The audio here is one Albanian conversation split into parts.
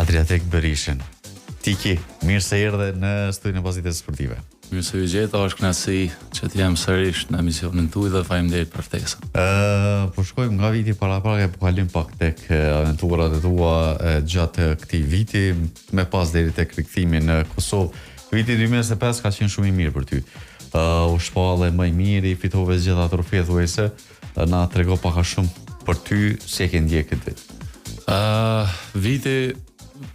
Adriatik Berishën. Tiki, mirë se erdhe në studion e Pasdites Sportive. Mirë se ju gjeta, është kënaqësi që të jem sërish në emisionin tuaj dhe faleminderit për ftesën. Ë, po shkojmë nga viti paraprak e po kalim pak tek aventurat e tua gjatë këtij viti, me pas deri tek rikthimi në Kosovë. Viti 2025 ka qenë shumë i mirë për ty. Ë, u shpalle më i miri, fitove gjitha trofetë thuajse. Na trego pak a shumë për ty si e ke ndjekë këtë vit. Ë, uh, viti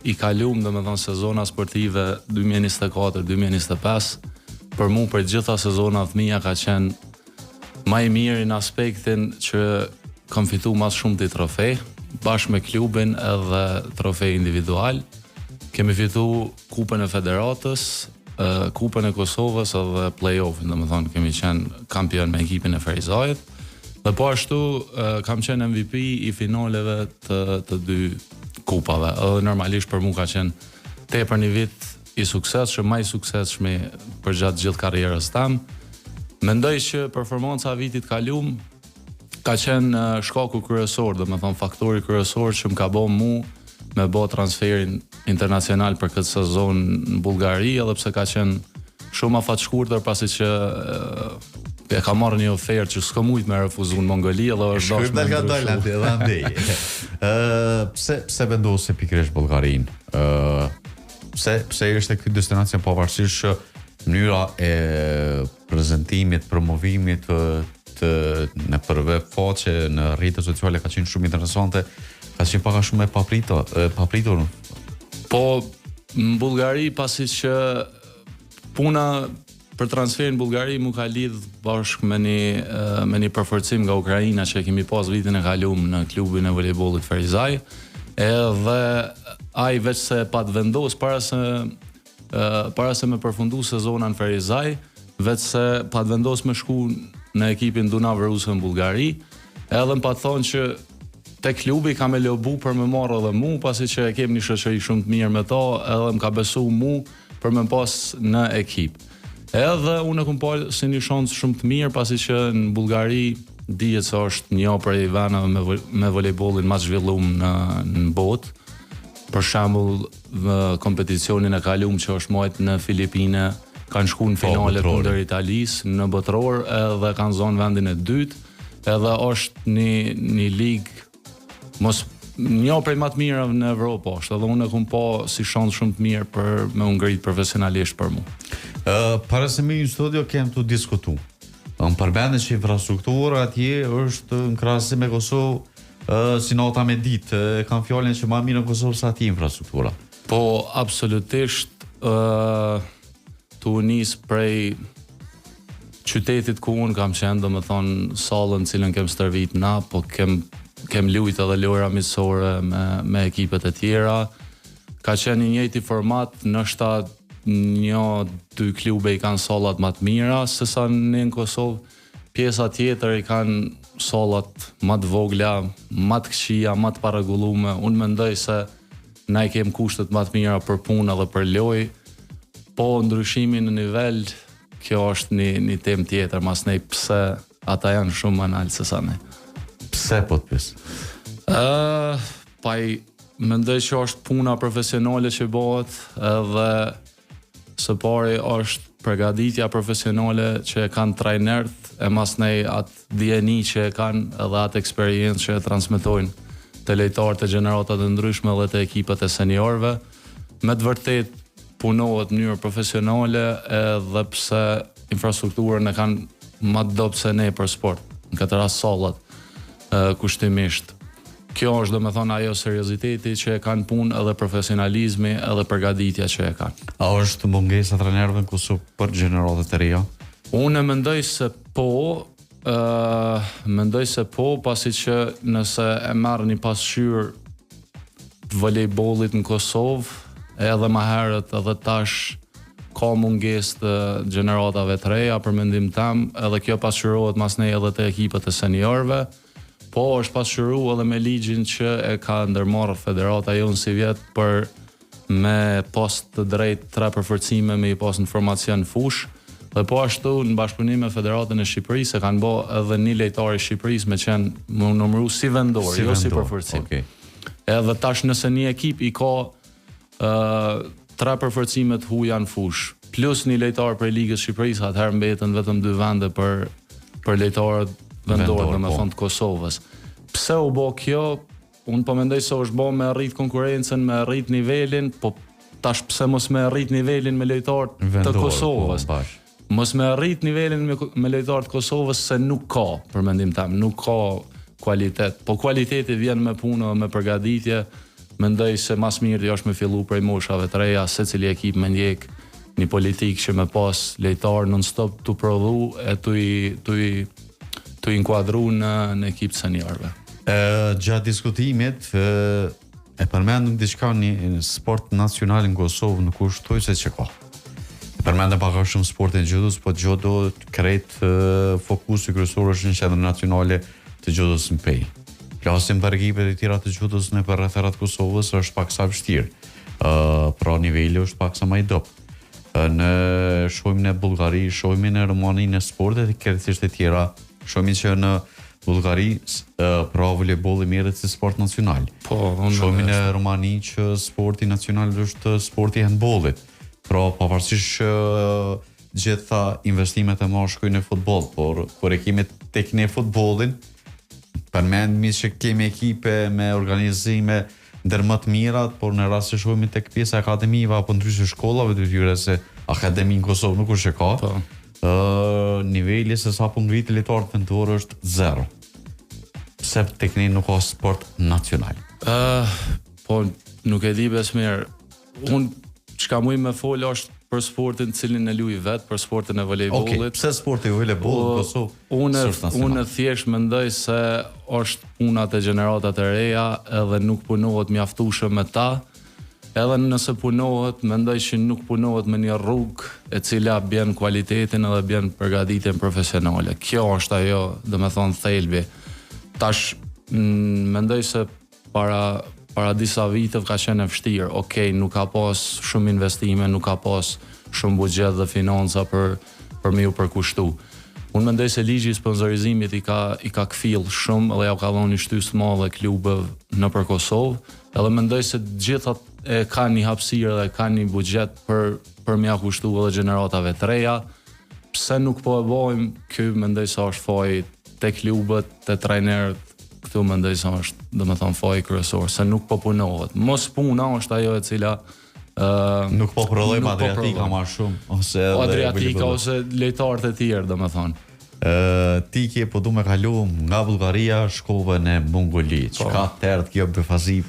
i kalum, domethonë sezona sportive 2024-2025, për mu për gjitha sezonat e mia ka qenë ma i miri në aspektin që kam fitu ma s'shumti trofe, bashkë me klubin edhe trofe individual. Kemi fitu Kupën e Federatës, Kupën e Kosovës edhe play-offin, domethonë kemi qenë kampion me ekipin e Ferizajt. Dhe po ashtu kam qenë MVP i finaleve të, të dy kupave. Edhe normalisht për mu ka qenë tepër një vit i suksesshëm, ma i suksesshmi përgjatë gjithë karrierës tem. Mendoj që performanca e vitit kalum ka qenë shkaku kryesor, domethonë faktori kryesor që më ka bo mu me bo transferin internacional për këtë sezon në Bullgari, edhe pse ka qenë shumë afatshkurtër pasi që e kam marrë një ofertë që s'kom mujt me refuzu në Mongoli edhe është dashur. Shkojmë nga dalë aty edhe andej. Ë pse pse vendose pikërisht Bullgarinë? Ë pse pse ishte ky destinacion pavarësisht që mënyra e prezantimit, promovimit të, të nëpër web faqe në rrjetet sociale ka qenë shumë interesante, ka qenë pak a shumë e papritur, e papritur. Po në Bullgari pasi që puna për transferin në Bullgari mu ka lidh bashkë me një me një përforcim nga Ukraina që e kemi pas vitin e kalum në klubin e volejbollit Ferizaj. Edhe ai veç se pat vendos para se para se me përfundu sezona në Ferizaj, veç se pat vendos me shku në ekipin Dunav Ruse në Bullgari, edhe më pat thonë që te klubi ka me lobu për me marrë edhe mu, pasi që e kem një shoqëri shumë të mirë me to, edhe më ka besu mu për me pas në ekip. Edhe unë e kom pa si një shans shumë të mirë, pasi që në Bullgari dihet se është një prej veneve me, me volejbollin ma të zhvillum në, në botë. Për shembull, në kompeticionin e kalum që është majt në Filipine, kanë shku në po, finale po, kundër Italisë në botëror edhe kanë zonë vendin e dytë, edhe është një një ligë mos një prej më të mirave në Evropë është, edhe unë e kom pa si shans shumë të mirë për me u ngrit profesionalisht për mu. Ë uh, para se me në studio kem tu diskutu. Më përmende që infrastruktura atje është në krahasim me Kosovë Ë si nata me ditë, e kam fjalën që ma mirë në Kosovë se atje infrastruktura. Po absolutisht ë tu u nis prej qytetit ku unë kam qenë, domethonë sallën në cilën kem stërvit na, po kem kem lujt edhe lojra miqësore me me ekipet e tjera. Ka qenë i njëjti format, ndoshta një, dy klube i kanë sallat ma të mira se sa ne në Kosovë, Pjesa tjetër i kanë sallat ma të vogla, ma të këqija, ma të parregullume. Unë mendoj se na i kem kushtet ma të mira për punë edhe për lojë, po ndryshimi në nivel, kjo është një, një temë tjetër, masnej pse ata janë shumë ma nalt se sa ne. Pse po të pyes? Ë, pa i mendoj që është puna profesionale që bëhet edhe Së pari është përgatitja profesionale që e kanë trajnerët e masnej atë dijeni që e kanë edhe atë eksperiencë që e transmetojnë te lojtarët e gjeneratat e ndryshme dhe te ekipet e seniorëve. Me të vërtetë punohet në mënyrë profesionale edhe pse infrastrukturën e kanë ma të dobët se ne për sport, në këtë rast sallat kushtimisht. Kjo është domethonë ajo serioziteti që e kanë punë edhe profesionalizmi edhe përgatitja që e kanë. A është mungesa e trajnerëve në Kosovë për gjeneratat e reja? Unë mendoj se po, ë uh, mendoj se po, pasi që nëse e merr një pasqyrë të volejbollit në Kosovë, edhe ma herët edhe tash ka mungesë të gjeneratave të reja për mendim tem, edhe kjo pasqyrohet masnej edhe te ekipet e seniorëve. Po është pasqyru edhe me ligjin që e ka ndërmarrë federata jonë sivjet për me pas të drejtë tre përforcime me i pas në formacion fushë dhe po ashtu në bashkëpunim me Federatën e Shqipërisë e kanë bo edhe një lojtar i Shqipërisë me qenë me u numru si vendor, si jo si përforcim. Okay. Edhe tash nëse një ekip i ka. ë tre përforcime të huaja në fushë, plus një lojtar prej Ligës Shqipërisë, atëherë mbeten vetëm dy vende për për lojtarët vendorë, domethënë po. të Kosovës. Pse u bë kjo? Unë po mendoj se është bë me rrit konkurrencën, me rrit nivelin, po tash pse mos me rrit nivelin me lojtarë të po, Kosovës? Po, Mos me rrit nivelin me, me lojtarë të Kosovës se nuk ka, për mendim tem, nuk ka kualitet. Po kualiteti vjen me punë dhe me përgatitje. Mendoj se ma s'miri është me fillu prej moshave të reja, secili ekip me ndjek një politikë që me pas lojtarë non stop tu prodhu e tu i tu i tu i inkuadru në në ekip të seniorëve. Ë gjatë diskutimit ë E përmendëm diçka një sport nacional në Kosovë nuk është thuajse që ka. E përmendëm pak a shumë sportin e xhudos, po xhudo krejt fokusi kryesor është në qendrën nacionale të xhudos në Pejë. Flasim për ekipet e tjera të xhudos nëpër rrethanat e Kosovës është pak sa vështirë. Ë pra niveli është pak sa më i dobët. Ne shohim në Bullgari, shohim në Rumani në sportet krejtësisht e tjera, shohim që në Bullgari pra volejbolli merret si sport nacional. Po, unë shohim në Rumani që sporti nacional është sporti i handbollit. Pra pavarësisht që gjitha investimet e mëdha shkojnë në futboll, por kur e kemi tek ne futbollin, përmendmi që kemi ekipe me organizime ndër më të mirat, por në rast se shohim tek pjesa e akademive apo ndryshe shkollave të tyre se akademi në Kosovë nuk është që ka. Po. Ë niveli se sa po ngrit lojtarët vendorë është zero. Pse tek ne nuk ka sport nacional? Ë, po nuk e di Besmir. Unë çka muj me fol është për sportin të cilin e luaj vet, për sportin e volejbollit. Okej, pse sporti i volejbollit në Kosovë? Unë unë thjesht mendoj se është puna te gjeneratat e reja edhe nuk punohet mjaftueshëm me ta. Edhe nëse punohet, mendoj që nuk punohet me një rrugë e cila bjen kualitetin edhe bjen përgatitjen profesionale. Kjo është ajo, domethonë, thelbi. Tash, mendoj se para para disa viteve ka qenë e vështirë. Okej, nuk ka pas shumë investime, nuk ka pas shumë buxhet dhe financa për për me ju përkushtu. Unë mendoj se ligji i sponsorizimit i ka i ka kfill shumë edhe ja u ka dhënë një shtysë të madhe klubeve nëpër Kosovë, edhe mendoj se të gjitha e kanë një hapësirë dhe kanë një buxhet për për me ja kushtu edhe gjeneratave të reja. Pse nuk po e bojmë, ky mendoj se është faji te klubet, te trajnerët, këtu mendoj se është, domethonë, faji kryesor, se nuk po punohet. Mos puna është ajo e cila uh, nuk po prodhojmë po Adriatika ma shumë ose edhe Adriatika ose lojtarët e tjerë, domethonë. Ë ti ke po du me kalu nga Bullgaria shkove në Mongoli. Po. Çka të erdh kjo befazi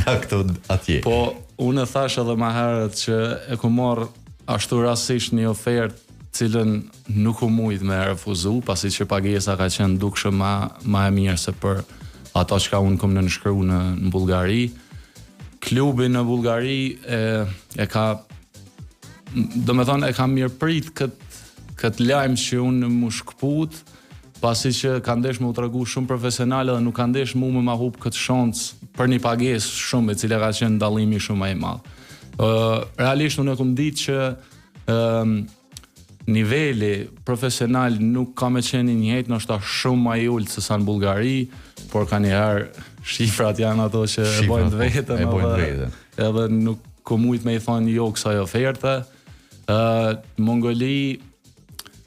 nga këto atje? Po unë e thash edhe më herët që e kom marr ashtu rastësisht një ofertë cilën nuk u mujt me e refuzu, pasi që pagesa ka qenë dukshëm ma, ma e mirë se për ato çka unë kom nënshkru në, në Bullgari. Klubi në Bullgari e, e ka, domethonë, e ka mirëprit këtë kët lajm që unë m'u shkëput, pasi që kanë desh me u tregu shumë profesional edhe nuk kanë desh mu me ma hup këtë shans për një pagesë shumë e cila ka qenë dallimi shumë ma i madh. Uh, realisht unë e kom ditë që Ëm niveli profesional nuk ka me qenë i njëjtë, ndoshta shumë ma i ulët se sa në Bullgari, por kanjëherë shifrat janë ato që e bojnë të po, vetën, e bojnë edhe, edhe nuk kom mujt me i thonë jo kësaj oferte. Ë Mongoli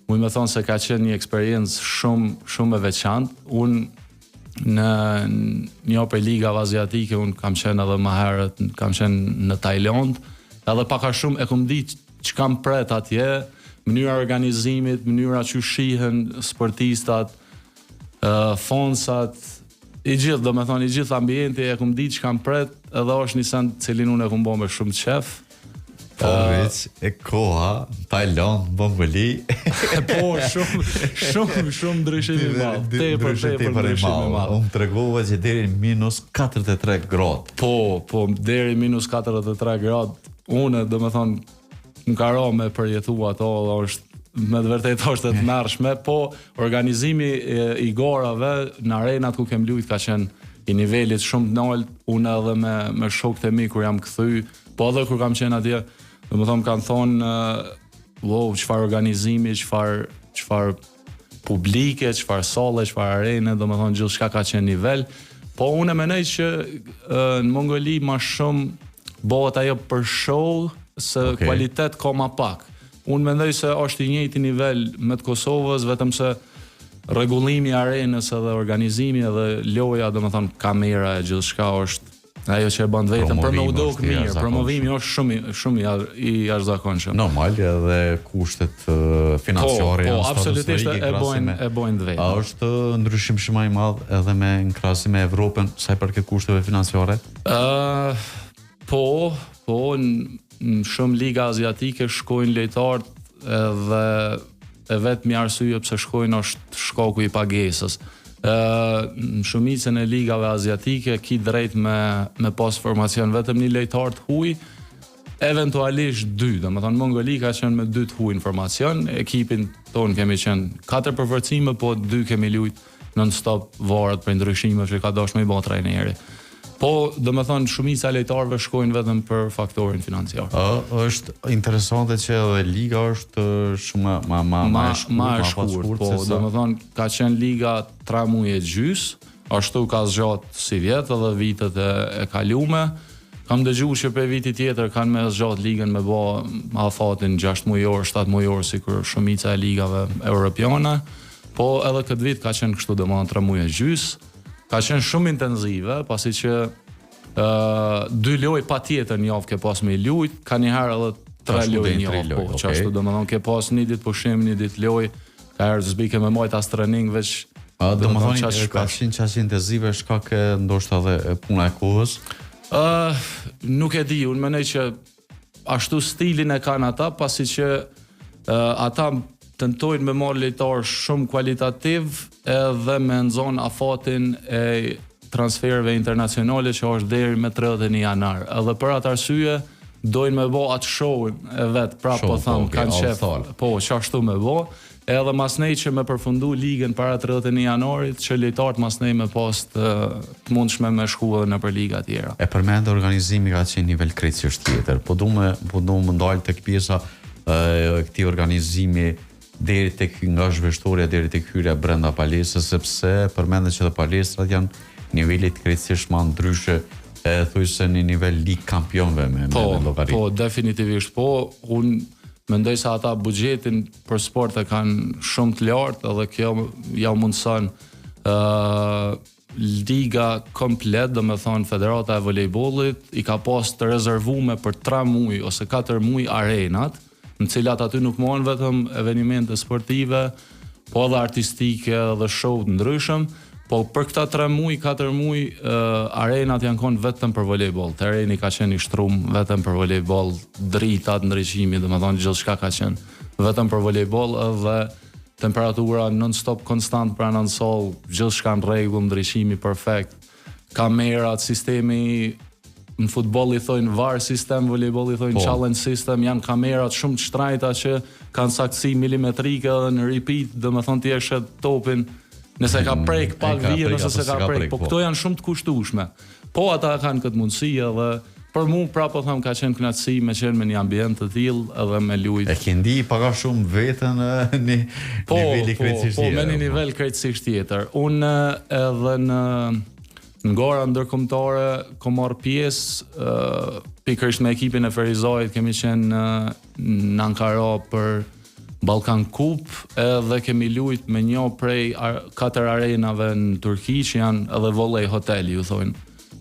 muj me thonë se ka qenë një eksperiencë shumë shumë e veçantë. Unë në një prej ligave aziatike, unë kam qenë edhe më herët, kam qenë në Tajlandë, edhe pak a shumë e kom ditë çka më pret atje, mënyra e organizimit, mënyra që shihen sportistat, uh, fansat, i gjithë, domethonë, i gjithë ambienti e kom ditë çka më pret, edhe është një send cilin unë e kom bo me shumë qef, Po veç e koha, Tajland, Mongoli. po shumë shumë shumë ndryshim i madh. Tepër tepër ndryshim i madh. Unë tregova që deri në minus 43 gradë. Po, po deri minus 43 gradë. Unë domethonë më ka ra me përjetu ato dhe është me të vërtetë është e tmerrshme, po organizimi i garave në arenat ku kem lujt ka qenë i nivelit shumë të nalt, unë edhe me me shokët e mi kur jam kthy, Po edhe kur kam qenë atje, domethonë kanë thonë, wow, çfarë organizimi, çfarë çfarë publike, çfarë salle, çfarë arene, domethonë gjithçka ka qenë nivel. Po unë e mendoj që në Mongoli ma shumë Bëhet ajo për show se okay. kualitet ka ma pak. Unë mendoj se është i njëjti nivel me të Kosovës, vetëm se rregullimi i arenës edhe organizimi edhe loja, domethënë kamera e gjithçka është ajo që e bën vetëm për me u dok mirë, promovimi është shumë shumë i jashtëzakonshëm. Normal edhe kushtet financiare po, po, janë absolutisht e bojnë e bojnë vetë. A është ndryshim shumë më i madh edhe me në krahasim me Evropën sa i përket kushteve financiare? Ë uh, po, po në, në shumë liga aziatike shkojnë lojtarët edhe e vetmja arsye pse shkojnë është shkaku i pagesës. Ë në shumicën e ligave aziatike ki drejt me me pas formacion vetëm një lojtar të huaj, eventualisht dy, domethënë Mongoli ka qenë me dy të huaj në formacion, ekipin tonë kemi qenë katër përforcime, po dy kemi lujt non stop varet prej ndryshimeve që ka dashur me i bë trajneri. Po, domethënë, shumica e lojtarëve shkojnë vetëm për faktorin financiar. Ë, është interesante që edhe liga është shumë ma ma ma e shkurt, ma e shkurt, po, se domethënë, ka qenë liga 3 muaj e gjys, ashtu ka zgjat sivjet edhe vitet e, e kalume. Kam dëgju që prej vitit tjetër kanë me zgjat ligën me bë afatin 6 mujor, 7 mujor sikur shumica e ligave europiane. Po edhe këtë vit ka qenë kështu domethënë 3 muaj e gjys. Ka qenë shumë intenzive, pasi që uh, dy lojë patjetër një javë ke pas me lujt, ka një herë edhe tre lojë një javë, po, okay. qashtu domethënë ke pas një ditë pushim, një ditë lojë, ka herë s'bike me majt as trening, veç A, domethënë, ka qenë qaq intenzive shkak e ndoshta edhe puna e kohës? Uh, nuk e di, unë mendoj që ashtu stilin e kanë ata, pasi që uh, ata tentojnë me marrë lojtarë shumë kualitativ edhe me nxon afatin e transfereve internacionale që është deri me 31 janar. Edhe për atë arsye dojnë me bo atë show-in e vet, prapë po them, okay, kanë qef. Po, qashtu me bo. Edhe masnej që me përfundu ligën para 31 janarit, që lojtarët masnej me pas të, të mundshme me shku edhe nëpër liga tjera. E përmende organizimi ka qenë nivel krejtësisht tjetër. Po du me po du me ndal tek pjesa e këtij organizimi deri tek nga zhveshtorja deri tek hyrja brenda palestrës sepse përmende që edhe palestrat janë nivelit krejtësisht ma ndryshe e thujse një nivel ligë kampionëve me, po, me llogari. Po, definitivisht po. Unë mendoj se ata buxhetin për sport e kanë shumë të lartë edhe kjo ja mundëson ë uh, liga komplet, domethonë Federata e Volejbollit i ka pas të rezervume për 3 muaj ose 4 muaj arenat, në cilat aty nuk mbahen vetëm evenimente sportive, po edhe artistike dhe show të ndryshëm, po për këta 3 muaj, 4 muaj uh, arenat janë konë vetëm për volejboll. Tereni ka qenë i shtrum vetëm për volejboll, dritat, ndriçimi, domethonë gjithçka ka qenë vetëm për volejboll edhe temperatura non stop konstant brenda në sallë, gjithçka në rregull, ndriçimi perfekt, kamerat, sistemi në futboll i thojnë VAR sistem, volejboll i thojnë po. challenge system, janë kamerat shumë të shtrajta që kanë saktësi milimetrike dhe në repeat, domethonë ti e sheh topin nëse ka mm, prek pak vijën ose s'e ka prek, po, po këto janë shumë të kushtueshme. Po ata kanë këtë mundësi edhe për mu prapë po them ka qenë kënaqësi me qenë me një ambient të tillë edhe me lujt. E ke ndi pak a shumë veten në një po, nivel po, krejtësisht tjetër. Po, me një nivel krejtësisht tjetër. Unë edhe në Në gara ndërkombëtare kom marrë pjesë uh, pikërisht me ekipin e Ferizajt, kemi qenë në, në Ankara për Ballkan Cup edhe kemi lujt me një prej ar katër arenave në Turqi që janë edhe Volley Hotel ju thonë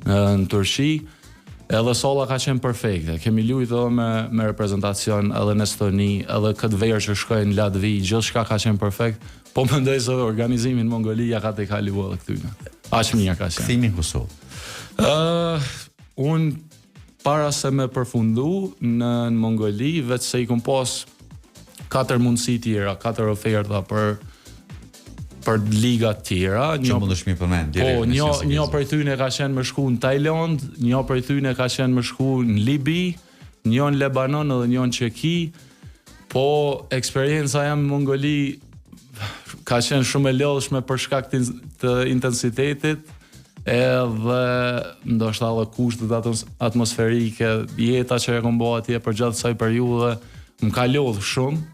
në, në Turqi. Edhe salla ka qenë perfekte. Kemi lujt edhe me me reprezentacion edhe në Estoni, edhe këtë verë që shkoi në Latvi, gjithçka ka qenë perfekt. Po mendoj se organizimi në Mongoli ja ka tejkalu edhe këtyne. Aq mirë ka qenë. Kthimi në Kosovë. Ë, uh, unë para se me përfundu në, në Mongoli, veç se i kom pas katër mundësi tjera, katër oferta për për liga të tjera, një që mundesh mi përmend Po, një një prej tyne ka qenë me shku në Tajland, një prej tyne ka qenë me shku në Libi, një në Lebanon edhe një në Çeki. Po eksperienca jem në Mongoli ka qenë shumë e lodhshme për shkak të, të intensitetit edhe ndoshta edhe kushtet atmosferike, jeta që e kom bo atje përgjatë kësaj periudhe më ka lodh shumë.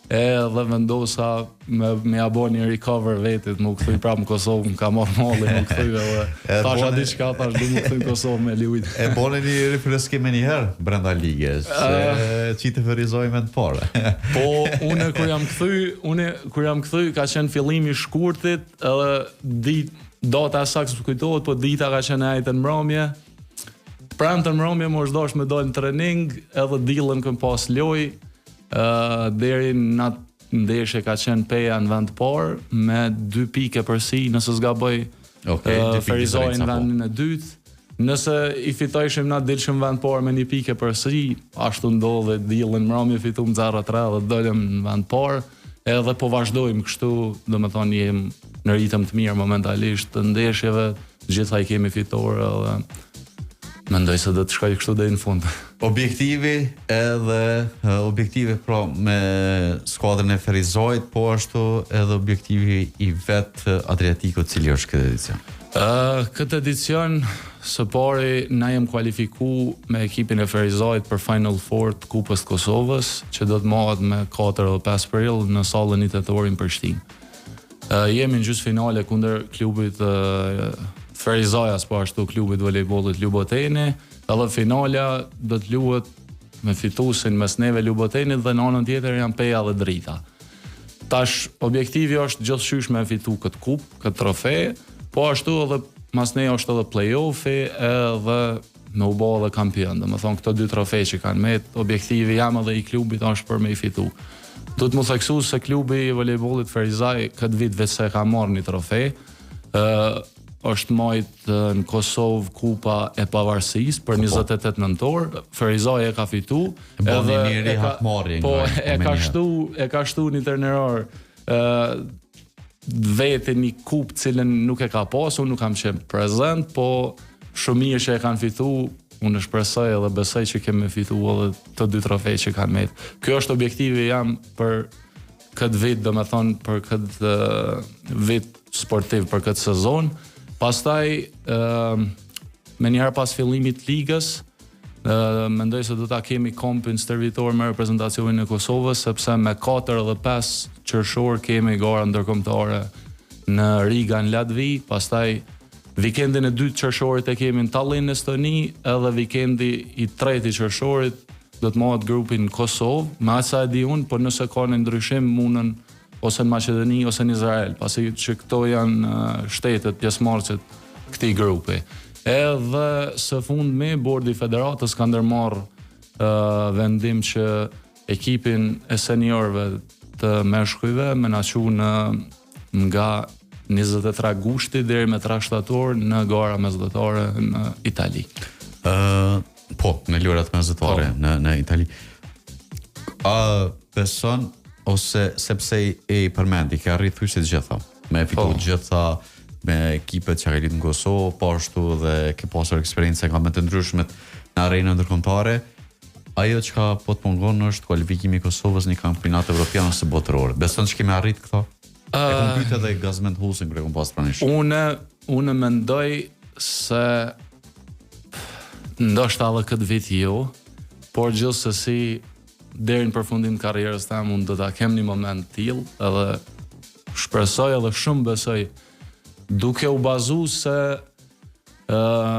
Edhe vendosa me me ja bo një recover vetit, me u kthy prapë në Kosovë, më ka marrë malli, me u kthy edhe thash a di çka, thash du me u kthy në Kosovë me lujt. E bone një rifreskim menjëherë brenda ligës, se uh, qite Ferizajn vend parë. po, unë kur jam kthy, unë kur jam kthy ka qenë fillimi i shkurtit, edhe dit, data e saktë s'më kujtohet, po dita ka qenë e enjte në mbrëmje. Të premten në mbrëmje më është dashur me dalë në trening, edhe diellën kom pas lojë, Ë deri në atë ndeshje ka qenë Peja në vend të parë me dy pikë epërsi, nëse s'gaboj. Okej, okay, Ferizaj në po. vendin e dytë. Nëse i fitojshim na dilshim vend parë me një pikë epërsi, ashtu ndodhi diellën mbrëmje fitum 0-3 dhe dolëm në vend parë. Edhe po vazhdojmë kështu, domethënë jem në ritëm të mirë momentalisht të ndeshjeve, gjitha i kemi fitore edhe mendoj se do të shkojë kështu deri në fund. Objektivi edhe objektivi pra me skuadrën e Ferizajt, po ashtu edhe objektivi i vet Adriatikut cili është këtë edicion. Ë këtë edicion së pari na jem kualifiku me ekipin e Ferizajt për Final Four të Kupës të Kosovës, që do të mbahet me 4 dhe 5 prill në sallën 1 Tetori në Prishtinë. Uh, jemi në gjysmëfinale kundër klubit uh, Ferizajas, po ashtu klubit volejbollit Luboteni, edhe finalja do të luhet me fituesin mes neve Lubotenit dhe në anën tjetër janë Peja dhe Drita. Tash objektivi është gjithqysh me fitu këtë kupë, këtë trofe, po ashtu edhe masnej është edhe play-offi edhe me u bo edhe kampion. Domethonë këto dy trofe që kanë met, objektivi jem edhe i klubit është për me i fitu. Duhet mu theksu se klubi i volejbollit Ferizaj këtë vit veç se ka marrë një trofe, ë është majt në Kosovë Kupa e Pavarësisë për 28 nëntor, Ferizaj e ka fitu, edhe e ka, po, e ka shtu, e ka shtu një itinerar ë vete një kupë cilën nuk e ka pasur, nuk kam qenë prezent, po shumë mirë që e kanë fitu, unë shpresoj edhe besoj që kemi fitu edhe të dy trofe që kanë met. Kjo është objektivi jem për këtë vit, domethonë për këtë vit sportiv, për këtë sezon. Pastaj, uh, menjëherë pas fillimit të ligës, uh, mendoj se do ta kemi kampin stërvitor me reprezentacionin e Kosovës, sepse me 4 dhe 5 qershor kemi gara ndërkombëtare në Riga në Latvi, pastaj vikendin e dytë qershorit e kemi në Tallinn në Estoni, edhe vikendi i tretë i qershorit do të mbahet grupi në Kosovë, me aq sa e di unë, por nëse ka një ndryshim mundën ose në Maqedoni ose në Izrael, pasi që këto janë shtetet pjesëmarrëse të këtij grupi. Edhe së fundmi bordi i federatës ka ndërmarrë uh, vendim që ekipin e seniorëve të meshkujve me na çu në nga 23 gushti deri me 3 shtator në gara mesdhetare në Itali. Ë, uh, po, në lojërat mesdhetare po. në në Itali. A beson ose sepse i, i përmendi, ke arrit thujse të gjitha, me fitu po. gjitha me ekipet që ka në Kosovë, po ashtu dhe ke pasur eksperiencë nga më të ndryshmet në arenën ndërkombëtare. Ajo çka po të mungon është kualifikimi i Kosovës në kampionat evropian ose botëror. Beson që kemi arrit këto? Uh, e kom pyet edhe Gazmend Husin kur e kom pas pranisht. Unë unë mendoj se ndoshta edhe këtë vit jo, por gjithsesi deri në përfundim të karrierës teme unë do ta kem një moment të tillë edhe shpresoj edhe shumë besoj duke u bazu se uh,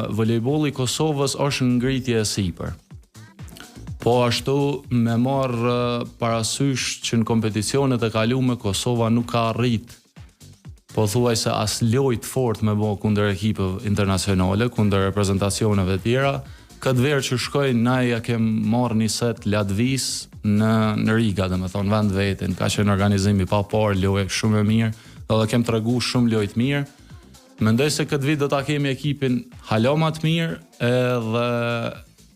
volejbolli i Kosovës është në ngritje e sipër. Po ashtu me marrë parasysh që në kompeticionet e kalume Kosova nuk ka arrit pothuajse as lojë të fortë me bo kundër ekipeve internacionale, kundër reprezentacioneve tjera. Këtë verë që shkoi, na ja kem marrë një set Latvisë në, në Riga, domethonë, vend vetin, ka qenë organizim i paparë, lojë shumë e mirë, edhe kem tregu shumë lojë të mirë. Mendoj se këtë vit do ta kemi ekipin hala ma të mirë edhe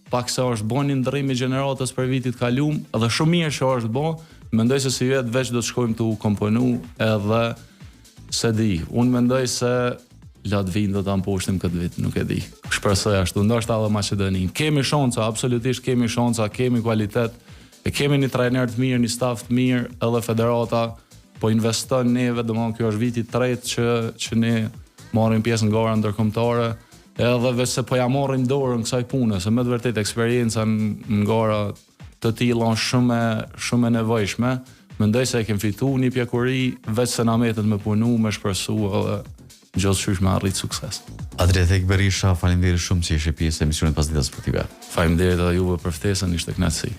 pak se është bo një ndërrim i gjeneratës për vitit kalum, edhe shumë mirë që është bo, mendoj se sivjet veç do të shkojmë tu u komponu edhe s'e di. Unë mendoj se Latvinë do ta mposhtim këtë vit, nuk e di. Shpresoj ashtu, ndoshta edhe Maqedoninë. Kemi shansa, absolutisht kemi shansa, kemi kualitet, e kemi një trajner të mirë, një staf të mirë, edhe federata po investon neve, domethënë kjo është viti i tretë që që ne marrim pjesë në gara ndërkombëtare, edhe veç se po ja marrim dorën kësaj pune, se me të vërtetë eksperienca në, në gara të tilla është shumë e shumë e nevojshme. Mendoj se e kem fitu një pjekuri, veç se na metet me punu, me shpresu edhe gjithqysh me arrit sukses. Adriatik Berisha, faleminderit shumë që ishe pjesë e emisionit Pasdita Sportive. Faleminderit edhe juve për ftesën, ishte kënaqësi.